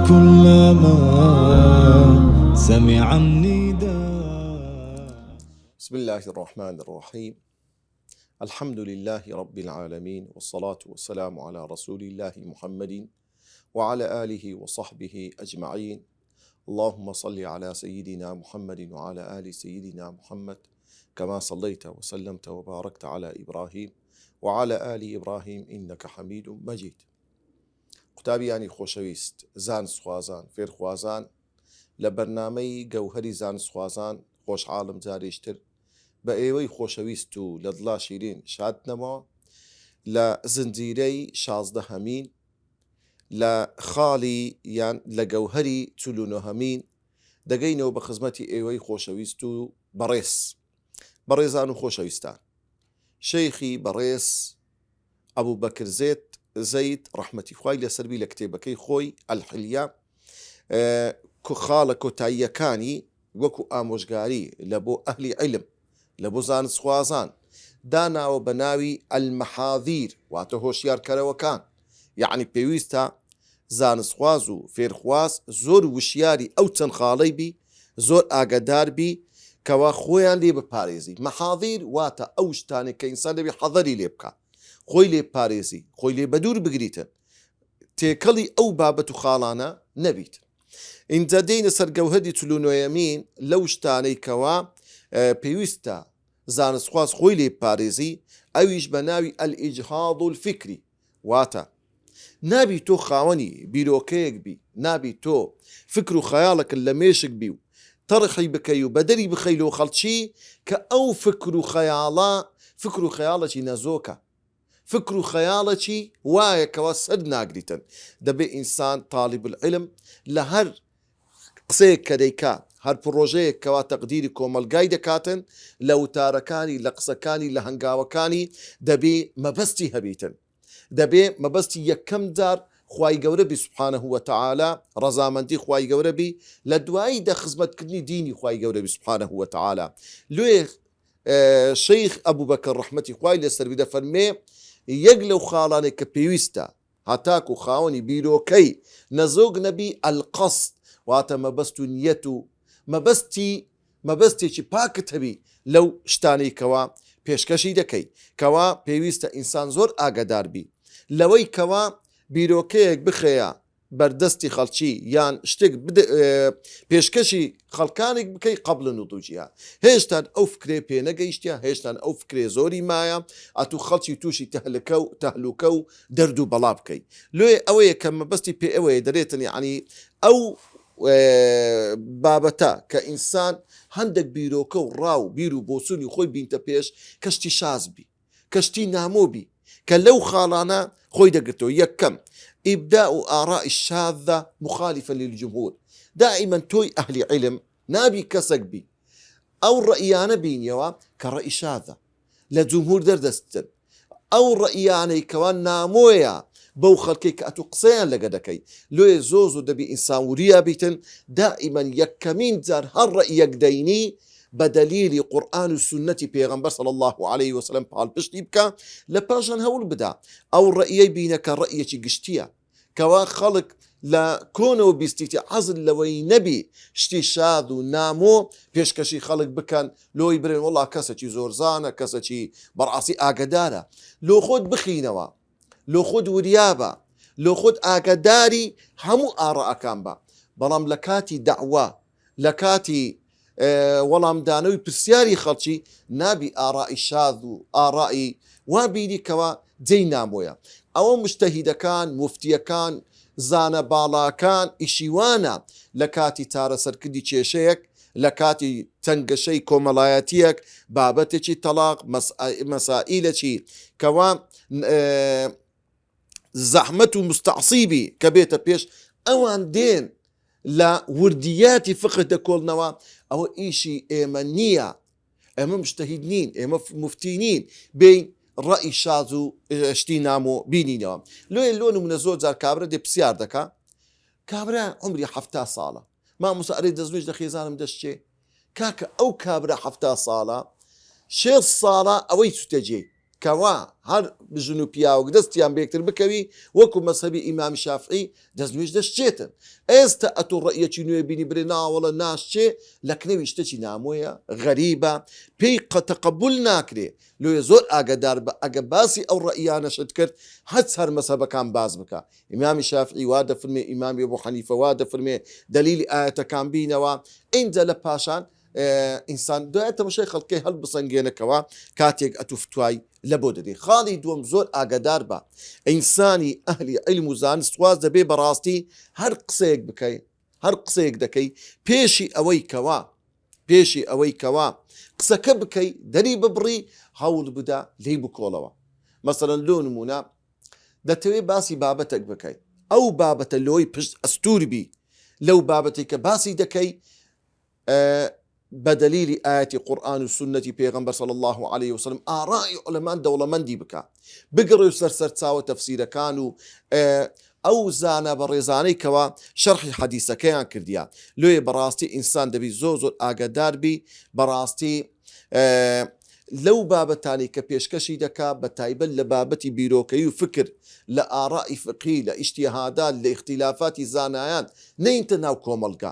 كلما سمع النداء. بسم الله الرحمن الرحیم الحمد لله رب العالمین والصلاة والسلام على رسول الله محمد وعلى آله وصحبه أجمعين اللهم صل على سيدنا محمد وعلى آل سيدنا محمد كما صليت وسلمت وباركت على إبراهيم وعلى آل إبراهيم إنك حميد مجيد. قوتابیانی خۆشەویست، زانستخوازان، فێرخوازان، لە بەرنامەی گەوهەری زانستخوازان خۆشحاڵم جارێکی تر بە ئێوەی خۆشەویست و لە دڵا شیرین شادنەمەوە لە زنجیرەی شازدەهەمین لە خاڵی یان لە گەوهەری چلونۆهەمین دەگەینەوە بە خزمەتی ئێوەی خۆشەویست و بەڕێز. بەڕێزان و خۆشەویستان شەیخی بەڕێز ئەبوبەکر زێد زەید ڕەحمەتی خوای لەسەر بی لە کتێبەکەی خۆی الحلیە خاڵە کۆتاییەکانی وەکو ئامۆژگاری لە بۆ ئەهلی عیلم لە بۆ زانستخوازان داناوە بە ناوی المحاذیر واتە هۆشیارکەرەوەکان یەعنی پێویستە زانستخواز و فێرخواز زۆر وشیاری ئەو چەند خاڵەی بی زۆر ئاگەدار بی کەوا خۆیان لێ بپارێزی محاذیر واتە ئەو شتانەی کە ئینسان دەبی حەزەری لێ بکا خۆی لێ بپارێزی خۆی لێ بەدوور بگریتن تێکەڵی ئەو بابەت و خاڵانە نەبیت ئینجا دێینە سەر گەوهەری چلونۆیەمین لەو شتانەی کەوا پێویستە زانستخواز خۆی لێ بپارێزی ئەویش بە ناوی الإجهاض الفکری واتە، نابی تۆ خاوەنی بیرۆکەیەک بی، نابی تۆ فکر و خەیاڵێکت لە مێشک بی و تەرحی بکەی و بەدەری بخەی لۆ خەڵکی کە ئەو فکر و خەیاڵە فکر و خەیاڵێکی نەزۆکە، فکر و خەیاڵێکی وایە کەوا سەر ناگریتن. دەبێ ئینسان طالب العلم لە هەر قسەیەک کە دەیکا، هەر پڕۆژەیەک کەوا تەقدیری کۆمەڵگای دەکاتن، لە وتارەکانی، لە قسەکانی، لە هەنگاوەکانی، دەبێ مەبەستی هەبیتن. دەبێ مەبەستی یەکەم جار خوای گەورە بی سبحانە وتعالی، ڕەزامەندی خوای گەورە بی، لە دوایی دە خزمەتکردنی دینی خوای گەورە بی سبحانە وتعالی. لۆیە شەیخ ئەبوبەکر ڕەحمەتی خوای لەسەر بی دەفەرموێ، یەک لەو خاڵانەی کە پێویستە هەتاکو خاوەنی بیرۆکەی نەزۆک نەبی، القصد، واتە مەبەست و نیەت و مەبەستی مەبەستێکی پاکت هەبی لەو شتانەی کەوا پێشکەشی دەکەی، کەوا پێویستە ئینسان زۆر ئاگەدار بی لەوەی کەوا بیرۆکەیەک بخەیە بەردەستی خەڵکی یان شتێک پێشکەشی خەڵکانێک بکەی قبل نضوجها هێشتان ئەو فکرەی پێ نەگەیشتە هێشتان ئەو فکرەی زۆری مایە ئەتوو خەڵکی تووشی تەهلکە و تەهلوکە و دەرد و بەڵا بکەی لۆیە ئەوەیە کە مەبەستی پێ ئەوەیە دەرێتن یعنی ئەو بابەتە کە ئینسان هەندێک بیرۆکە و ڕا و بیر و بۆچوونی خۆی بینتە پێش کەشتی شاز بی کەشتی نامۆ بی کە لەو خاڵانە خۆی دەگرتەوە، یەکەم، ابداء آراء الشاذە مخالفە للجمهور، دائیمەن تۆی ئەهلی عیلم نابی کەسەک بی ئەو ڕەئیانە بینیەوە کە ڕەئی شاذە لە جمهور دەردەستن، ئەو ڕەئیانەی کەوا نامۆیە بەو خەڵکەی کە ئەتوو قسەیان لەگە دەکەی، لۆیە زۆر زۆر دەبی ئینسان وریا بیتن، دائیمەن یەکەمین جار هەر ڕەئیەک دەینی بە دەلیلی قورئان و سوننەتی پێغەمبەر صلی اللە علیە وسلم پاڵپشتی بکە، لە پاشان هەوڵ بدە ئەو ڕەئیەی بینە کە ڕەئیەکی گشتیە کەوا خەڵک لە کۆنەوە بیستیتی عەزل لەوەی نەبی شتی شاذ و نامۆ پێشکەشی خەڵک بکەن لۆی برێن وەڵا کەسەکی زۆرزانە کەسەکی بەڕاستی ئاگەدارە لۆ خۆت بخینەوە لۆ خۆت وریابە لۆ خۆت ئاگەداری هەموو ئاڕائەکان بە بەڵام لە کاتی دەعوە لە کاتی وەڵامدانەوەی پرسیاری خەڵکی نابی ئاڕائی شاذ و ئاڕائی وا بینی کەوا جێی نامۆیە. ئەوە موجتەهیدەکان، موفتیەکان، زانا باڵاکان ئیشی وانە لە کاتی چارەسەرکردنی کێشەیەک، لە کاتی تەنگەشەی کۆمەڵایەتیەک، بابەتێکی تەڵاق، مەسائیلەکی کەوا زەحمەت و مستعصیبی کە بێتە پێش ئەوان دێن لە وردیاتی فقه دەکۆڵنەوە ئەوە ئیشی ئێمە نییە ئێمە مجتهید نین ئێمە مفتی نین بین ڕئی شاز و شتی نامۆ بینینەوە لۆیە لۆ نمونە زۆر جار کابرا دێ پرسیار دەکا کابرا عمری حەفتا ساڵە مامۆستا ئەرێ دەستنوێژ لە خێزانم دەشچێ کاکە ئەو کابرا حەفتا ساڵە شێست ساڵە ئەوەی چوتە جێی. کەوا هەر ژن و پیاوک دەستیان بەیەکتر بکەوی وەکو مەزهەبی ئیمام شافعی دەستنوێژ دەشچێتن ئێستە ئەتۆ ڕەئیەکی نوێ بینی برێ ناوەڵە ناشچێ لە کنەوی شتەکی نامۆیە غەریبە پێی قە تەقەبول ناکرێ لۆیە زۆر ئاگەدار بە ئەگە باسی ئەو ڕەئیانەشت کرد هەچ هەر مەزهەبەکان باس بکە ئیمامی شافعی وا دەفرمێ ئیمامی ئەبو حەنیفە وا دەفرمێ دەلیلی ئایەتەکان بینەوە ئینجا لە پاشان ئینسان دوای تەمەشای خەڵکەی هەڵبسەنگێنە کەوا کاتێک ئەتوو فتوای لە بۆ دەدەی خاڵی دووەم زۆر ئاگادار بە ئینسانی ئەهلی عیلم و زانست خواز دەبێ بەڕاستی هەر قسەیەک بکەی هەر قسەیەک دەکەی پێشی ئەوەی کەوا پێشی ئەوەی کەوا قسەکە بکەی دەری ببڕی هەوڵ بدە لێی بکۆڵەوە مەسەلەن لۆ نمونە دەتەوێ باسی بابەتێک بکەی ئەو بابەتە لۆی پشت ئەستور بی لەو بابەتێک کە باسی دەکەی بە دەلیلی ئایەتی قورئان و سوننەتی پێغەمبەر صلی اللە علیە وسلم ئاڕائی عولەمان دەوڵەمەندی بکا بگەڕێ سەر سەرچاوە تەفسیرەکان و ئەو زانا بەڕێزانەی کەوا شەرحی حەدیسەکەیان کردیە لۆیە بەڕاستی ئینسان دەبی زۆر زۆر ئاگادار بی بەڕاستی لەو بابەتانی کە پێشکەشی دەکا بە تایبەت لە بابەتی بیرۆکەی و فکر لە ئاڕائی فقهی لە ئیجتیهادات لە ئیختیلافاتی زانایان نەینتە ناو کۆمەڵگا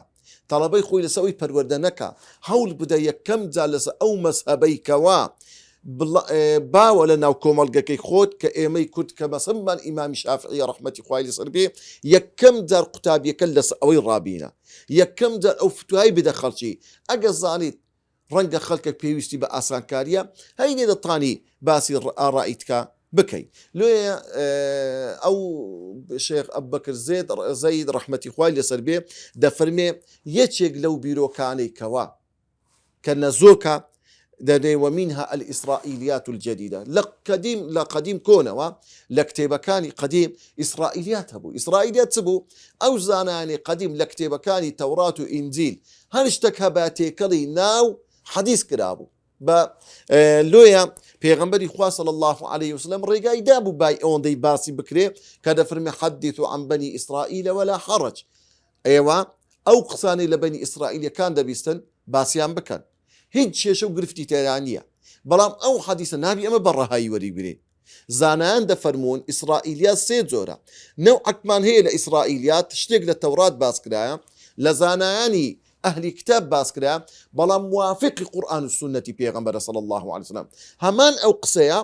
تەڵەبەی خۆی لەسەر ئەوی پەروەردە نەکا هەوڵ بدە یەکەم جار لەسەر ئەو مەزهەبەی کەوا باوە لە ناو کۆمەڵگەکەی خۆت کە ئێمەی کورد کە مەزهەبمان ئیمامی شافعیە ڕەحمەتی خوای لەسەر بێ یەکەم جار قوتابیەکە لەسەر ئەوەی ڕابینە یەکەم جار ئەو فتوای بدە خەڵکی ئەگەر زانیت ڕەنگە خەلکەک پێویستی بە ئاسانکاریە هەینێ دەتانی باسی ئاڕائی تکا بکەی لۆیە ئەو شێخ ئەبوبەکر زێد زەید ڕەحمەتی خوای لەسەر بێ دەفەرمێ یەکێک لەو بیرۆکانەی کەوا کە نەزۆکە دەێ ومنها الإسرائيليات الجديدة لە قدیم لە قدیم کۆنەوە لە کتێبەکانی قدیم ئیسرائیلیات هەبوو ئیسرائیلیات چ بوو ئەو زانایانی قدیم لە کتێبەکانی تەورات و ئینجیل هەر شتەک هەبا تێکەڵی ناو حەدیس کرابوو بە لۆیە پێغەمبەری خوا صلی الله علیه وسلم ڕێگای دابوو بای ئەوەندەی باسی بکرێ کە دەفرمێ حدثوا عن بنی ئیسرائیل ولا حرج ئێوە ئەو قسانەی لە بەنی ئیسرائیلەکان دەبیستن باسیان بکەن هیچ کێشە و گرفتی تێدا نییە بەڵام ئەو حەدیسە نابی ئەمە بە ڕەهایی وەریگرین زانایان دەفەرموون ئیسرائیلیات سێ جۆرە، نەوعەکمان هەیە لە ئیسرائیلیات شتێک لە تەورات باس کرایە، لە زانایانی ئەهلی کتاب باس کرایە، بەڵام موافقی قورئان و سوننەتی پێغەمبەرە صلی اللە علیە وسلم، هەمان ئەو قسەیە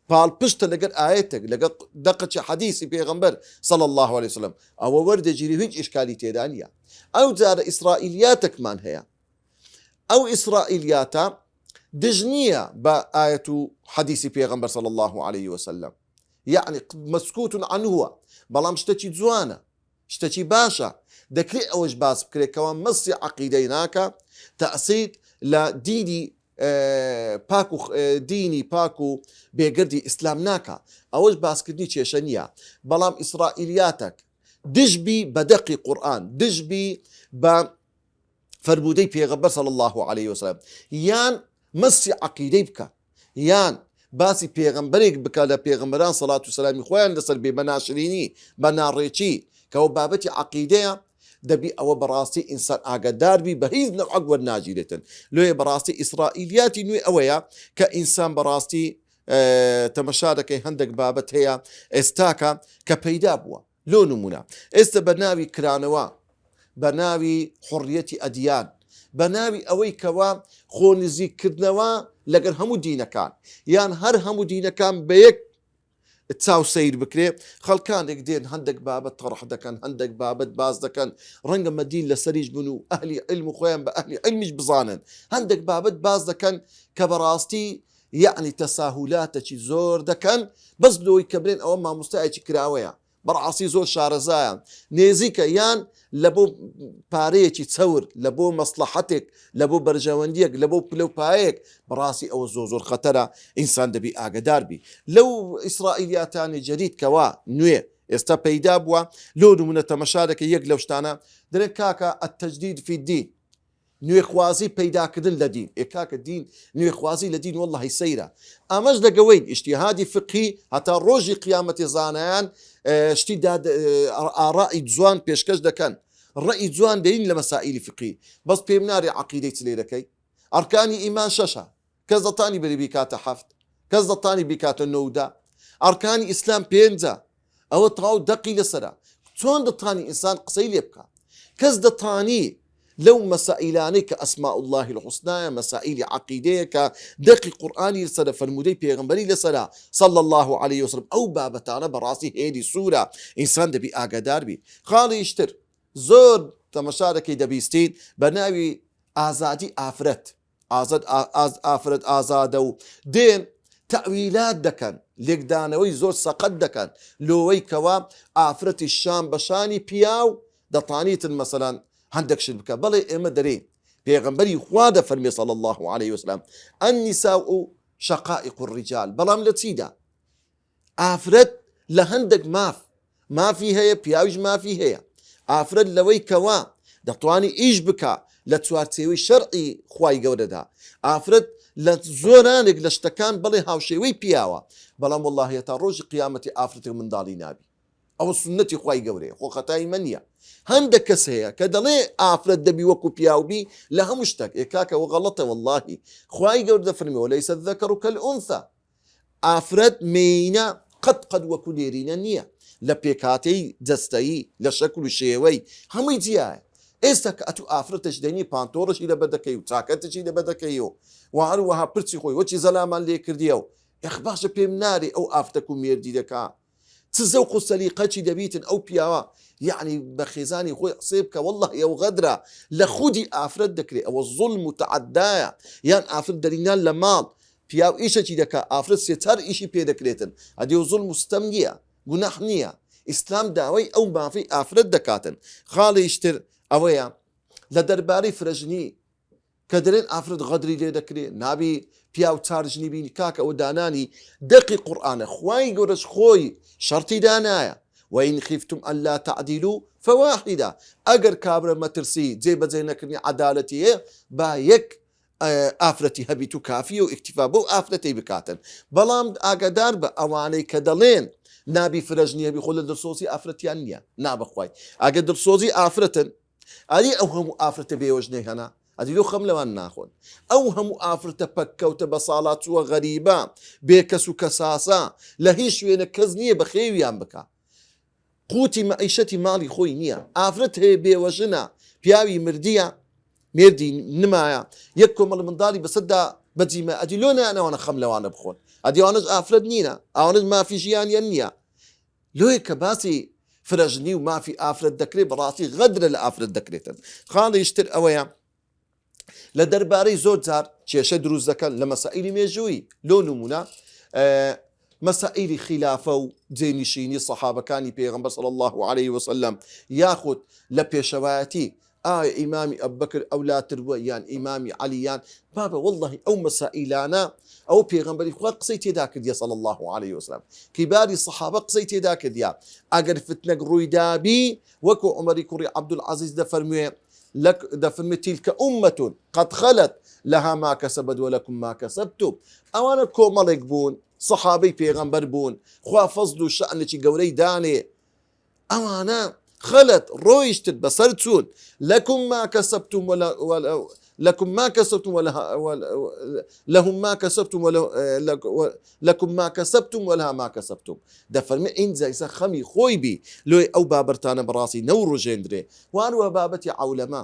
پاڵپشتە لەگەر ئایەتێک لەگەر دەقەکی حەدیسی پێغەمبەر صلی اللە علیە وسلم، ئەوە وەردەگیرێ و هیچ ئیشکالی تێدا نییە. ئەو جارە ئیسرائیلیاتەکمان هەیە ئەو ئیسرائیلیاتە دژ نییە بە ئایەت و حەدیسی پێغەمبەر صلی اللە علیه وسلم یعنی مسکوت عنه بەڵام شتێکی جوانە شتێکی باشە دەکرێت ئەوەش باس بکرێت کەوا مەسی عقیدەی ناکە تەسید لە دینی پاک و دینی پاک و بێگەردی ئیسلام ناکە ئەوەش باسکردنی کێشە نییە بەڵام ئیسرائیلیاتەک دژبی بە دەقی قورئان دژبی بە فەرموودەی پێغەمبەر صلی اللە علیه وسلم یان مەسی عەقیدەی بکە یان باسی پێغەمبەرێک بکە لە پێغەمبەران سەڵات و سەلامی خۆیان لەسەر بێ بە ناشرینی بە ناڕێکی کەەوە بابەتی عەقیدەیە دەبی ئەوە بەڕاستی ئینسان ئاگادار بی بە هیچ نەوعەک وەرناگیرێتن لۆیە بەڕاستی ئیسرائیلیاتی نوێ ئەوەیە کە ئینسان بەڕاستی تەمەشا دەکەی هەندێک بابەت هەیە ئێستاکە کە پەیدا بووە لۆ نموونە ئێستە بە ناوی کرانەوە، بە ناوی حوڕیەتی ئەدیان، بە ناوی ئەوەی کەوا خۆ نزیک کردنەوە لەگەر هەموو دینەکان، یان هەر هەموو دینەکان بە یەک چاو سەیر بکرێ، خەڵکانێک دێن هەندێک بابەت تەڕح دەکەن، هەندێک بابەت باس دەکەن، ڕەنگە مەدین لەسەریش بن و ئەهلی عیلم و خۆیان بە ئەهلی عیلمیش بزانن، هەندێک بابەت باس دەکەن کە بەڕاستی یەعنی تەساهولاتەکی زۆر دەکەن بەس لۆی کە بلێن ئەوە مامۆستایەکی کراوەیە بەڕاستی زۆر شارەزایە نێزیکە یان لە بۆ پارەیەکی چەور لە بۆ مەسلحەتێک لە بۆ بەرژەوەندیەک لە بۆ پلە و پایەک بەڕاستی ئەوە زۆر زۆر خەتەرە ئینسان دەبی ئاگدار بی لەو ئیسرائیلیاتانی جدید کەوا نوێ ئێستا پەیدا بووە لۆ نمونە تەمەشا دەکە یەک لەو شتانە دەرێن کاکە التجدید فی الدین نوێخوازی پەیداکردن لە دین، ئێ کاکە دین نوێخوازی لە دین وەڵڵاهی سەیرە ئەمەش لەگەوەین ئیجتیهادی فقهی هەتا ڕۆژی قیامەتی زانایان شتی داد ئاڕائی جوان پێشکەش دەکەن ڕەئی جوان دەین لە مەسائیلی فقهی بەس پێم نارێ عەقیدەی چ لێ دەکەی ئەرکانی ئیمان شەشە کەس دەتانی بەری بیکاتە حەفت. کەس دەتانی بیکاتە نۆ و دە. ئەرکانی ئیسلام پێنجە. ئەوە تەواو دەقی لەسەرە. چۆن دەتانی ئینسان قسەی لێ بکا؟ کەس دەتانی لەو مەسائیلانەی کە اسماء اللە الحسنایە، مەسائیلی عەقیدەیە کە دەقی قورئانی لەسەرە، فەرموودەی پێغەمبەری لەسەرە صلی اللە علیە وسلم، ئەو بابەتانە بەڕاستی هێلی سوورە، ئینسان دەبی ئاگادار بی. خاڵیش تر زۆر تەمەشا دەکەی دەبیستیت بە ناوی ئازادی ئافرەت، ئازاد ئافرەت ئازادە و دێن تەئویلات دەکەن، لێکدانەوەی زۆر سەقەت دەکەن لۆوەی کەوا ئافرەتی شان بە شانی پیاو دەتانیتن مەسەلەن هەندەک شت بکە، بەڵێ ئێمە دەرێین پێغەمبەری خوا دەفەرمێ صلی اللە علیە وسلم النساء شقائق الرجال، بەڵام لە چیدا؟ ئافرەت لە هەندێک ماف مافی هەیە پیاویش مافی هەیە ئافرەت لەوەی کەوا دەتوانی ئیش بکا لە چوارچێوەی شەرعی خوای گەورەدا ئافرەت لە زۆرانێک لە شتەکان بەڵێ هاوشێوەی پیاوە بەڵام وەڵاهی هەتا ڕۆژی قیامەتی ئافرەتێک منداڵی نابی ئەوە سوننەتی خوای گەورەیە خۆ خەتای مە نییە هەندێک کەس هەیە کە دەڵێ ئافرەت دەبی وەکو پیاو بی لە هەموو شتێک ئێ کاکە ئەوە غەڵەتە وەڵاهی خوای گەورە دەفەرمێ وليس الذكر كالأنثى ئافرەت مێینە قەت قەت وەکو نێرینە نییە لە پێکهاتەی جەستەیی لە شەکل و شێوەی هەمووی جیایە ئێستا کە ئەتوو ئافرەتەش دەینی پانتۆڵەشی لەبەر دەکەی و چاکەتەشی لەبەر دەکەی و و هەروەها پرچی خۆی وەکی زەلامان لێ کردیە و یەخ باشە پێم نارێ ئەو ئافرەتە کو مێردی دەکا چ زەوق و سەلیقەکی دەبیتن ئەو پیاوە یەعنی بە خێزانی خۆی قسەی بکە وەڵڵاهی ئەو غەدرە لە خودی ئافرەت دەکرێ ئەوە زوڵم و تەعەدایە یان ئافرەت دەرینان لە ماڵ پیاو ئیشەکی دەکا ئافرەت سێ چار ئیشی پێ دەکرێتن ئەدی ئەو زوڵم و ستەم نییە گوناح نییە ئیسلام داوای ئەو مافەی ئافرەت دەکاتن خاڵیش تر ئەوەیە لە دەربارەی فرەژنی کە دەرێن ئافرەت غەدری لێ دەکرێ نابی پیاو چار ژنی بینی کاکە ئەوە دانانی دەقی قورئانە خوای گەورەش خۆی شەرتی دانایە وإن خفتم ألا تعدلوا فواحدة ئەگەر کابرا مەترسی جێ بەجێ نەکردنی عەدالەتی هەیە با یەک ئافرەتی هەبیت و کافیە و ئیکتیفا بەو ئافرەتەی بکاتن بەڵام ئاگادار بە ئەوانەی کە دەڵێن نابی فرەژنی هەبی خۆ لە دڵسۆزی ئافرەتیان نییە نابەخوای ئەگەر دڵسۆزی ئافرەتن ئەری ئەو هەموو ئافرەتە بێوەژنەی هەنا ئەدی لۆ خەم لەوان ناخۆن ئەو هەموو ئافرەتە پەککەوتە بە ساڵاچووە غەریبە بێ کەس و کەساسە لە هیچ شوێنە کەس نییە بەخێویان بکا قوتی مەعیشەتی ماڵی خۆی نییە ئافرەت هەیە بێوەژنە پیاوی مردیە مێردی نمایە یەک کۆمەڵ منداڵی بەسەردا بەجیمە ئەدی لۆ نایەن ئەوانە خەم لەوانە بخۆن ئەدی ئەوانەش ئافرەت نینە ئەوانەش مافی ژیانیان نییە لۆیە کە باسی فرەژنی و مافی ئافرەت دەکرێت بەڕاستی غەدرە لە ئافرەت دەکرێتن خاڵیش تر ئەوەیە لە دەربارەی زۆر جار کێشە دروست دەکەن لە مەسائیلی مێژووی لۆ نمونە مەسائیلی خیلافە و جێنشینی سەحابەکانی پێغەمبەر صلی الله علیه وسلم یاخود لە پێشەوایەتی ئایا ئیمامی ئەبوبەکر ئەولاتر بووە یان ئیمامی عەلی یان بابە واللەهی ئەو مەسائیلانە ئەو پێغەمبەری خوا قسەی تێدا کردیە صلی اللە علیه وسلم کیباری صحابە قسەی تێدا کردیە ئەگەر فتنەک ڕوویدابی وەکو عومەری کوڕی عەبدولعەزیز دەفەرموێ لەک دەفەرموێ تلک امة قد خلت لها ما کسبت ولکم ما کسبتم ئەوانە کۆمەڵێک بوون صحابەی پێغەمبەر بوون خوا فەزل و شەئنێکی گەورەی دانێ ئەوانە خلت ڕۆیشتت بەسەر چوون لکم ما کسبتم لکم ما کسبتم لهم ما کسبتم لکم ما کسبتم ولها ما کسبتم دەفەرمێ ئینجا ئیسا خەمی خۆی بی لۆی ئەو بابەتانە بەڕاستی نەوڕژێندرێ وانوە بابەتی عەولەمە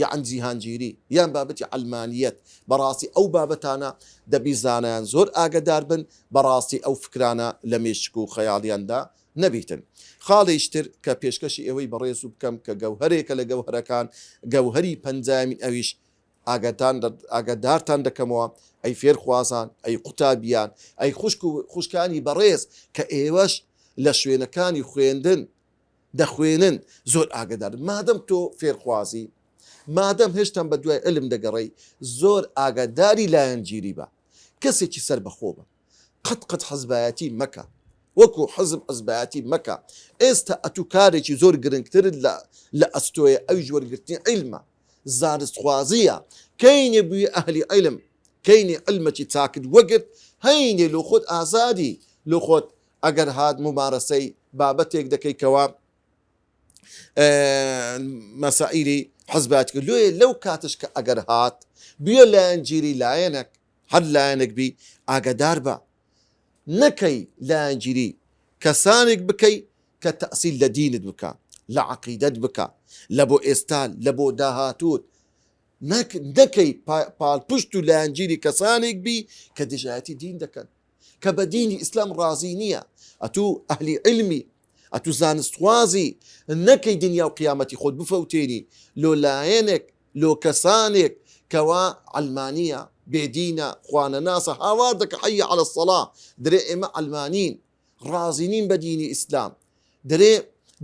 یان جیهانگیری یان بابەتی عەلمانیەت بەڕاستی ئەو بابەتانە دەبی زانایان زۆر ئاگەدار بن بەڕاستی ئەو فکرانە لە مێشک و خەیاڵیاندا نەبیتن. خاڵێکی تر کە پێشکەشی ئێوەی بەڕێز و بکەم کە گەوهەرێکە لە گەوهەرەکان، گەوهەری پەنجایەمین ئەویش ئاگاتان ئاگادارتان دەکەمەوە ئەی فێرخوازان، ئەی قوتابیان، ئەی خوشک و خوشکانی بەڕێز کە ئێوەش لە شوێنەکانی خوێندن دەخوێنن زۆر ئاگادار مادەم تۆ فێرخوازی مادەم هێشتان بە دوای علم دەگەڕێی زۆر ئاگاداری لایەنگیری بە کەسێکی سەربەخۆ بە قەت قەت حزبایەتی مەکە وەکو حزب حزبایەتی مەکە ئێستا ئەتوو کارێکی زۆر گرنگترت لە لە ئەستۆیە ئەویش وەرگرتنی عیلمە زانستخوازیە کەینێ بووی ئەهلی عیلم کەینێ علمەکی چاکت وەگرت هەینێ لۆ خۆت ئازادی لۆ خۆت ئەگەر هات مومارەسەی بابەتێک دەکەی کەوا مەسائیلی حزبایەتی کرد لۆیە لەو کاتش کە ئەگەر هات بویە لایەنگیری لایەنەک هەر لایەنێک بی ئاگادار بە. نەکەی لایەنگیری کەسانێک بکەی کە تەئسیر لە دینت بکا، لە عەقیدەت بکا، لە بۆ ئێستا، لە بۆ داهاتووت، نەک نەکەی پاڵپشت و لایەنگیری کەسانێک بی کە دژایەتی دین دەکەن، کە بە دینی ئیسلام ڕازی نییە، ئەتوو ئەهلی عیلمی، ئەتوو زانستخوازی، نەکەی دنیا و قیامەتی خۆت بفەوتێنی لۆ لایەنێک، لۆ کەسانێک کەوا عەلمانییە، بێدینە، خوانەناسە، هاوار دەکا حی علی الصلاە، درێ ئێمە عەلمانین، ڕازی نین بە دینی ئیسلام دەرێ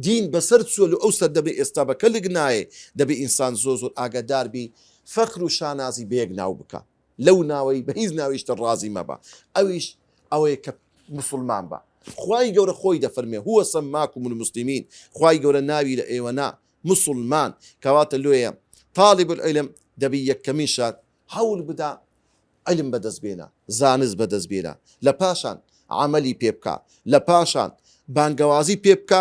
دین بەسەر چووە لۆ ئەو سەردەمەی ئێستا بە کەلک نایێ دەبێ ئینسان زۆر زۆر ئاگادار بی فەخر و شانازی بە یەک ناو بکا لەو ناوەی بە هیچ ناویش تر ڕازی مەبە ئەویش ئەوەیە کە موسڵمان بە خوای گەورە خۆی دەفەرمێ هو سماکم المسلمین خوای گەورە ناوی لە ئێوە نا موسڵمان کەواتە لۆیە طالب العلم دەبی یەکەمین شت هەوڵ بدا عیلم بەدەست بێنە، زانست بەدەست بێنە، لە پاشان عەمەلی پێ بکە، لە پاشان بانگەوازی پێ بکە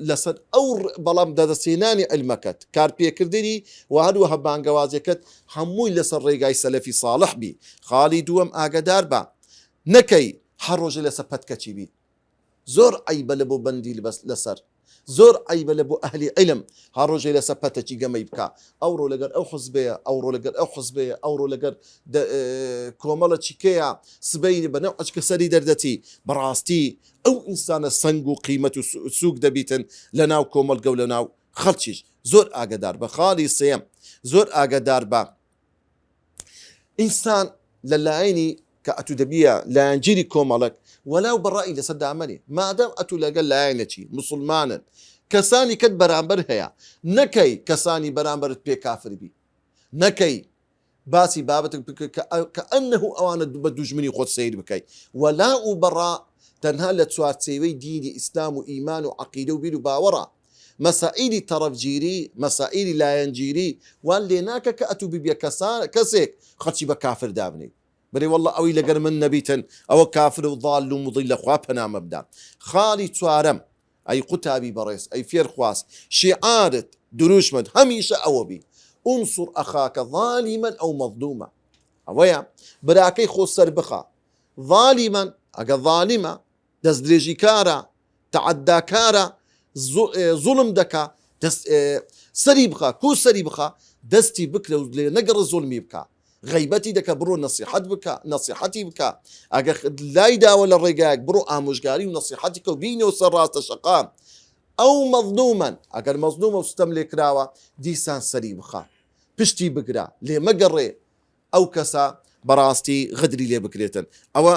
لەسەر ئەو بەڵام دەدەستهێنانی عیلمەکەت، کارپێکردنی و هەروەها بانگەوازیەکەت هەمووی لەسەر ڕێگای سەلەفی ساڵح بی. خاڵی دووەم ئاگەدار بە نەکەی هەر ڕۆژێ لەسەر پەتکەچی بیت. زۆر عەیبە لە بۆ بەندیل بەس لەسەر زۆر عەیبە لە بۆ ئەهلی عیلم هەر ڕۆژێ لەسەر پەتەکی گەمەی بکا ئەوڕۆ لەگەر ئەو حزبەیە ئەوڕۆ لەگەر ئەو حزبەیە ئەوڕۆ لەگەر کۆمەڵە چیکەیە سبەینێ بە نەو عەچکە سەری دەردەچی بەڕاستی ئەو ئینسانە سەنگ و قیمەت و سوک دەبیتن لە ناو کۆمەڵگە و لە ناو خەڵکیش زۆر ئاگەدار بە خاڵی سێیەم زۆر ئاگەدار بە ئینسان لە لایەنی کە ئەتوو دەبیە لایەنگیری کۆمەڵک وەلاو بە ڕەئی لەسەر دامەنێ مادام ئەتوو لەگەل لایەنەکی موسڵمانن کەسانی کەت بەرامبەر هەیە نەکەی کەسانی بەرامبەرت پێ کافر بی نەکەی باسی بابەتێک بکە کە ئەنه ئەوانە بە دوژمنی خۆت سەیر بکەی وەلاء و بەڕا تەنها لە چوارچێوەی دینی ئیسلام و ئیمان و عەقیدە و بیر و باوەڕە مەسائیلی تەڕەفگیری، مەسائیلی لایەنگیری وان لێ ناکە کە ئەتوو ببیە کەسان کەسێک خەڵکی بە کافر دابنێی بەرێ واللە ئەوەی لەگەر من نەبیتن ئەوە کافر و ضال و مضل خوا پەنامە بدا. خاڵی چوارەم، ئەی قوتابی بەڕێز، ئەی فێرخواز، شیعارت، دروشمت هەمیشە ئەوە بی، انصر اخاک ظالما او مظلوما، ئەوەیە براکەی خۆ سەربخە، ظالما ئەگەر ظالمە، دەستدرێژیکارە، تەعەداکارە، زوڵم دەکا، دەست سەری بخە، کو سەری بخە، دەستی بکرە و لێ نەگەڕێ زوڵمی بکا، غەیبەتی دەکا بڕۆ نەسیحەت بکە، نەسیحەتی بکە، ئەگەر لای داوە لە ڕێگایەک بڕۆ ئامۆژگاری و نەسیحەتی کە و بینەوە سەر ڕاستە شەقام، ئەو مەزلومەن، ئەگەر مەزلومە و ستەم لێکراوە دیسان سەری بخە، پشتی بگرە، لێ مەگەڕێ، ئەو کەسە بەڕاستی غەدری لێ بکرێتن ئەوە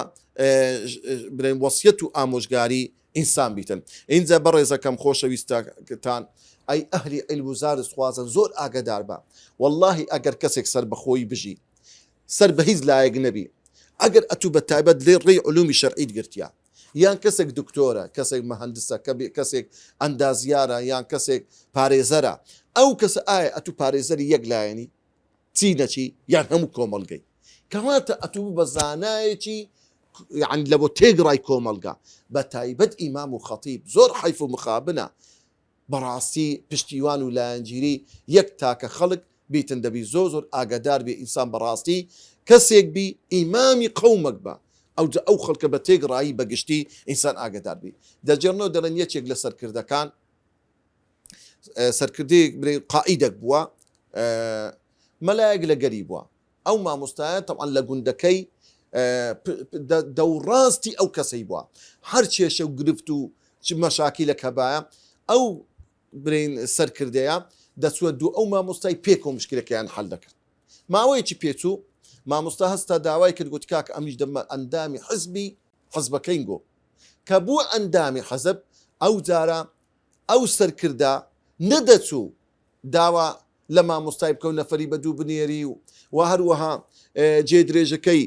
بڵێن وەسیەت و ئامۆژگاری ئینسان بیتن ئینجا بەڕێزەکەم خۆشەویستەکان ئەی ئەهلی عیلم و زانست خوازن زۆر ئاگەدار بە واللهی ئەگەر کەسێک سەر بەخۆی بژی سەر بە هیچ لایەک نەبی ئەگەر ئەتوو بە تایبەت لێ ڕێی علومی شەرعیت گرتیە یان کەسێک دکتۆرە کەسێک مهندسە کەسێک ئەندازیارە یان کەسێک پارێزەرە ئەو کەسە ئایا ئەتوو پارێزەری یەک لایەنی چی نەچی یان هەموو کۆمەڵگەی کەواتە ئەتوو بە زانایەکی یعنی لە بۆ تێگڕای کۆمەڵگا بە تایبەت ئیمام و خەتیب زۆر حەیف و مخابنە بەڕاستی پشتیوان و لایەنگیری یەک تاکە خەڵک بیتن دەبی زۆر زۆر ئاگادار بێ ئینسان بەڕاستی کەسێک بی ئیمامی قەومەک بە ئەوجا ئەو خەڵکە بە تێگڕایی بەگشتی ئینسان ئاگادار بی دەجێڕنەوە دەڵێن یەکێک لە سەرکردەکان سەرکردەیەک برێ قائیدەک بووە مەلایەک لە گەری بووە ئەو مامۆستایە تەوان لە گوندەکەی دەوڕاستی ئەو کەسەی بووە هەر کێشە و گرفت و چ مەشاکی لە کەبایە ئەو برین سەرکردەیە دەچوە دوو ئەو مامۆستای پێکەوە مشکلەکەیان حل دەکرد ماوەیەکی پێچوو مامۆستا هەستا داوای کرد گوت کاک ئەمیش دەمە ئەندامی حزبی حزبەکەین گۆ کە بووە ئەندامی حزب ئەو جارە ئەو سەرکردە نەدەچوو داوا لە مامۆستای بکە و نەفەری بە دوو بنێری و و هەروەها جێ درێژەکەی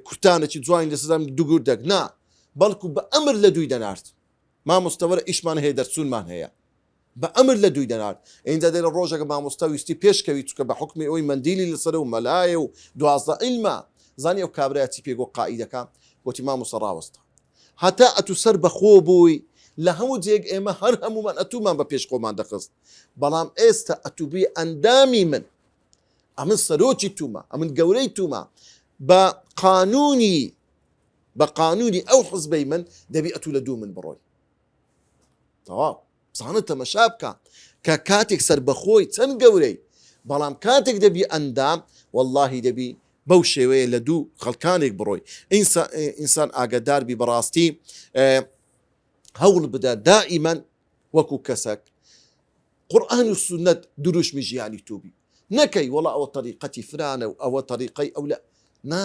کورتانێکی جوانی لە سەدام دوگوردەک نا بەڵکو بە ئەمر لە دووی دەنارد مامۆستا وەرە ئیشمان هەیە دەرچوونمان هەیە بە ئەمر لە دووی دەنارد ئینجا دێرە ڕۆژەکە مامۆستا ویستی پێش کەوی چونکە بە حوکمی ئەوەی مەندیلی لەسەرە و مەلایە و 12 عیلمە زانی ئەو کابرایە چی پێ گۆ قائیدەکە گۆتی مامۆستا ڕاوەستە هەتا ئەتوو سەر بەخۆ بووی لە هەموو جێیەک ئێمە هەر هەموومان ئەتوومان بە پێش خۆمان دەخست بەڵام ئێستا ئەتوو بووی ئەندامی من ئەمن سەرۆکی توومە ئەمن گەورەی توومە بە قانونی. بە قانونی ئەو حزبەی من دەبی ئەتوو لە دوو من بڕۆی. تەواو بزانە تەمەشا بکە کە کاتێک سەربەخۆی چەند گەورەی بەڵام کاتێک دەبی ئەندام واللهی دەبی بەو شێوەیە لە دوو خەڵکانێک بڕۆی ئینسان ئاگادار بی بەڕاستی هەوڵ بدە دائیمەن وەکو کەسەک قورئان و سوننەت دروشمی ژیانی تۆ بی نەکەی وەڵا ئەوە تەریقەتی فرانە و ئەوە تەریقەی ئەو لە نا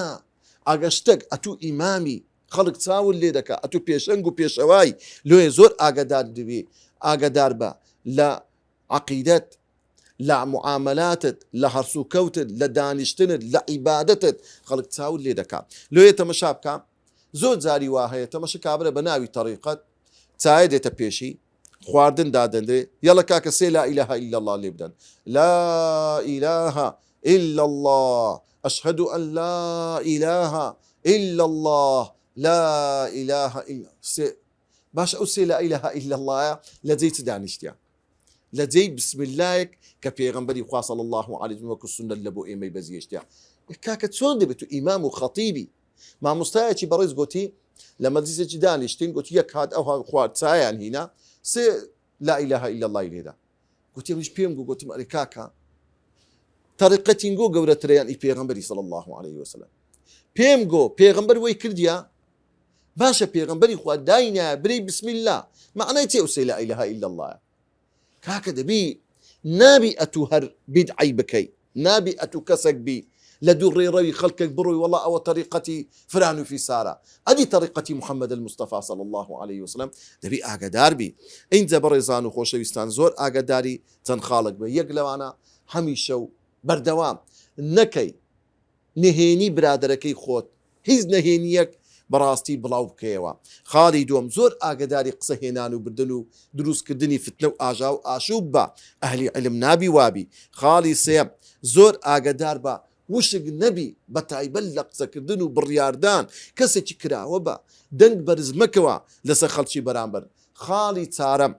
ئەگەر شتەک ئەتوو ئیمامی خەڵک چاوت لێ دەکا ئەتوو پێشەنگ و پێشەوای لۆیە زۆر ئاگادار دبی ئاگادار بە لە عەقیدەت لە معاملاتت لە هەڵسوکەوتت لە دانیشتنت لە عیبادەتت خەڵک چاوت لێ دەکا لۆیە تەمەشا بکە زۆر جاری وا هەیە تەمەشە کابرا بە ناوی تەریقەت چایە دێتە پێشی خواردن دادەنرێ یەڵە کاکە سێ لا اله الا اللە لێ بدەن لا اله الا اللە اشهد ان لا اله الا اللە لا اله الا سێ باش ئەو سێ لا اله الا اللە لە جێی چ دانیشتە لە جێی بسم اللهێک کە پێغەمبەری خوا صلی الله علیه وسلم وەکو سوننەت لە بۆ ئێمەی بەجێهێشتە کاکە چۆن دەبێت تو ئیمام و خەتیبی مامۆستایەکی بەڕێز گۆتی لە مەجلیسێکی دانیشتین گوتی یەک هات ئەو خوارد چایان هینا سێ لا اله الا الله لێدا گوتی منیش پێم گو گوتم ئەرێ کاکە تەریقەتین گۆ گەورەترەیان ئی پێغەمبەری صلی الله علیه وسلم پێم گۆ پێغەمبەر وەی کردیا باشە پێغەمبەری خوا داینایە برێی بسم الله معنای چی ئەو سێ لا اله الا الله کاکە دەبی نابی ئەتوو هەر بیدعەی بکەی نابی ئەتوو کەسەک بی لە دوو ڕێڕەوی خەڵکێک بڕۆی وەڵا ئەوە تەریقەتی فران و فیسارە ئەدی تەریقەتی محمد المصطفی صلی اللە علیه وسلم دەبی ئاگەدار بی ئینجا بەڕێزان و خۆشەویستان زۆر ئاگەداری چەند خاڵێک بە یەک لەوانە هەمیشە و بەردەوام نەکەی نهێنی برادەرەکەی خۆت هیچ نهێنیەک بەڕاستی بڵاو بکەیەوە. خاڵی دووەم زۆر ئاگەداری قسە هێنان و بردن و دروست کردنی فتنە و ئاژاوە و ئاشوب بە، ئەهلی عیلم نابی وابی. خاڵی سێیەم زۆر ئاگەدار بە وشک نەبی بەتایبەت لە قسەکردن و بڕیاردان کەسێکی کراوە بە، دەنگ بەرز مەکەوە لەسەر خەڵکی بەرامبەر. خاڵی چارەم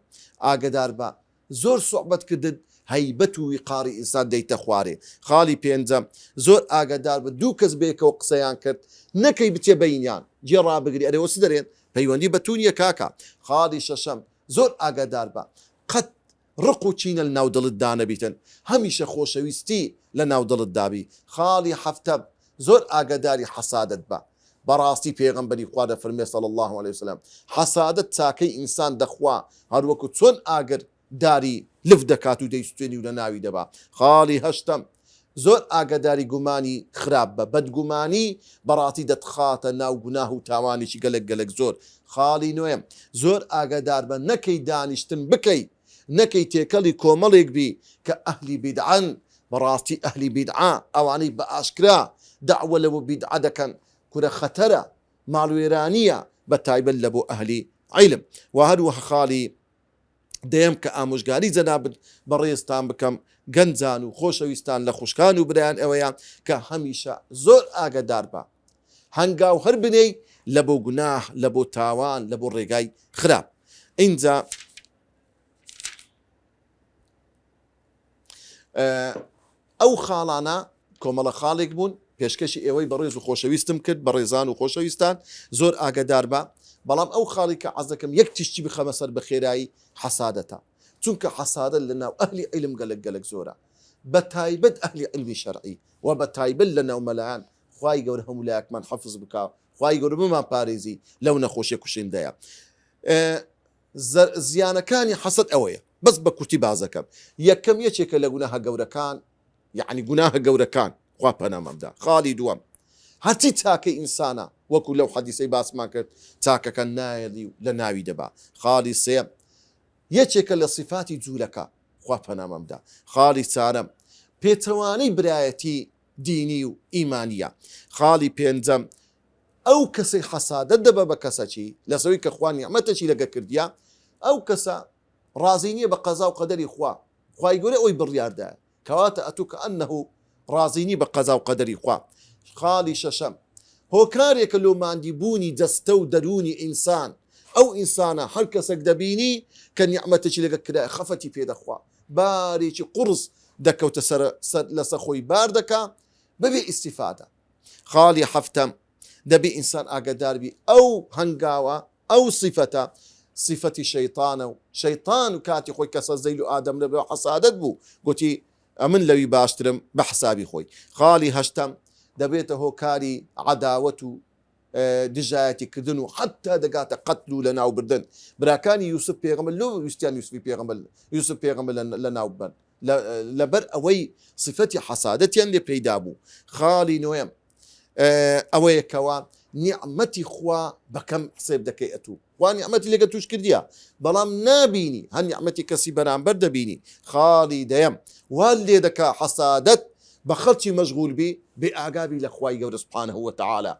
ئاگەدار بە زۆر سوعبەت کردن هەیبەت و ویقاری ئینسان دەیتە خوارێ. خاڵی پێنجەم، زۆر ئاگادار بە دوو کەس بەیەکەوە قسەیان کرد نەکەی بچێ بەینیان جێ ڕابگری ئەرێ وە چ دەرێن پەیوەندی بە تو نیە کاکە. خاڵی شەشەم، زۆر ئاگادار بە قەت ڕق و کینە لە ناو دڵت دانەبیتن هەمیشە خۆشەویستی لە ناو دڵت دابی. خاڵی حەفتەم، زۆر ئاگاداری حەسادەت بە. بەڕاستی پێغەمبەری خوا دەفەرموێ صلی اللە علیە وسلم، حەسادەت چاکەی ئینسان دەخوا هەروەکو چۆن ئاگر داری لف دەکات و دەیسوتێنی و لەناوی دەبا. خاڵی هەشتەم، زۆر ئاگاداری گومانی خراپ بە، بەدگومانی بەڕاستی دەتخاتە ناو گوناه و تاوانێکی گەلەک گەلەک زۆر. خاڵی نۆیەم، زۆر ئاگادار بە نەکەی دانیشتن بکەی، نەکەی تێکەڵی کۆمەڵێک بی کە ئەهلی بیدعەن، بەڕاستی ئەهلی بیدعە ئەوانەی بە ئاشکرا دەعوە لەبۆ بیدعە دەکەن کورە خەتەرە ماڵوێرانیە بە تایبەت لەبۆ ئەهلی عیلم وە هەروەها خاڵی دەیەم کە ئامۆژگاری جەنابت بەڕێزتان بکەم گەنجان و خۆشەویستان لە خوشکان و برایان ئەوەیە کە هەمیشە زۆر ئاگەدار بە هەنگاو هەر بنێی لەبۆ گوناه لەبۆ تاوان لەبۆ ڕێگای خراپ ئینجا ئەو خاڵانە کۆمەڵە خاڵێک بوون پێشکەشی ئێوەی بەڕێز و خۆشەویستم کرد بەڕێزان و خۆشەویستان زۆر ئاگدار بە بەڵام ئەو خاڵی کە عەز دەکەم یەک تیشتی بخەمە سەر بە خێرایی حەسادەتە چونکە حەسادە لە ناو ئەهلی عیلم گەلک گەلک زۆرە بە تایبەت ئەهلی عیلمی شەرعی و بە تایبەت لە ناو مەلایان خوای گەورە هەموو لایەکمان حەفز بکا خوای گەورە بمان پارێزی لەو نەخۆشیە کوشندەیە زیانەکانی حەسەد ئەوەیە بەس بە کورتی باس دەکەم یەکەم یەکێکە لە گوناهە گەورەکان یعنی گوناهە گەورەکان خوا پەنامان بدا خاڵی دووەم هەرچی چاکەی ئینسانە وەکو لەو حەدیسەی باسمان کرد چاکەکە نایەڵی و لە ناوی دەبا خاڵی سێم یەکێکە لە صفاتی جوولەکە خوا پەنامان بدا خاڵی چارەم پێچەوانەی برایەتی دینی و ئیمانیە خاڵی پێنجەم ئەو کەسەی حەسادەت دەبە بە کەسەکی لەسەوەی کە خوا نیعمەتەکی لەگە کردیە ئەو کەسە ڕازی نیە بە قەزا و قەدەری خوا خوای گەورە ئەوی بڕیاردایە کەواتە ئەتوو کە ئەنه ڕازی نی بە قەزا و قەدەری خوا خاڵی شەشەم هۆکارێکە لۆ ماندی بوونی جەستە و دەروونی ئینسان ئەو ئینسانە هەر کەسێک دەبینی کە نیعمەتێکی لەگە کرایە خەفەتی پێ دەخوا بارێکی قوڕس دەکەوتە سەر لەسەر خۆی بار دەکا بەبێ ئیستیفادە. خاڵی حەفتەم، دەبێ ئینسان ئاگادار بی ئەو هەنگاوە ئەو سیفەتە سیفەتی شەیتانە و شەیتان کاتی خۆی کە سەجدەی لۆ ئادەم لەبەر حەسادەت بوو گوتی ئەمن لەوی باشترم بە حسابی خۆی. خاڵی هەشتەم، دەبێتە هۆکاری عەداوەت و دژایەتی کردن و حەتتا دەگاتە قەتل و لەناوبردن. براکانی یوسف پێغەمبەر لۆ ویستیان یوسفی پێغەمبەر یوسف پێغەمبەر لەناو ببەن؟ لەبەر ئەوەی سیفەتی حەسادەتیان لێ پەیدا بوو. خاڵی نۆیەم، ئەوەیە کەوا نیعمەتی خوا بەکەم حسێب دەکەی ئەتوو خوا نیعمەتی لەگە توش کردیە بەڵام نابینی هەر نیعمەتی کەسی بەرامبەر دەبینی خاڵی دەیەم وا لێ دەکا حەسادەت بە خەڵکی مەشغول بی بێ ئاگابی لە خوای گەورە سبحانه وتعالی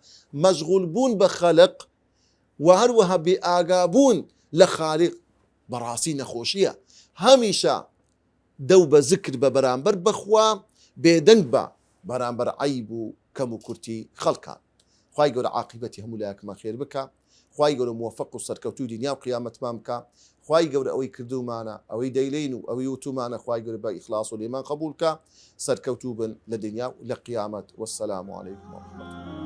مەشغول بوون بە خەلق و هەروەها بێ ئاگابوون لە خالق بەڕاستی نەخۆشیە هەمیشە دەو بە زکر بە بەرامبەر بە خوا بێدەنگ بە بەرامبەر عەیب و کەم و کورتی خەڵکان. خوای گەورە عاقیبەتی هەموو لایەکمان خێر بکا. خوای گەورە موەفەق و سەرکەوتووی دنیا و قیامەتمان بکا. خوای گەورە ئەوەی کردوومانە، ئەوەی دەیلێین و ئەوەی وتوومانە خوای گەورە بە ئیخلاص و لێمان قەبووڵ کا. سەرکەوتوو بن لە دنیا و لە قیامەت. والسلام علیکم ورحمة اللە.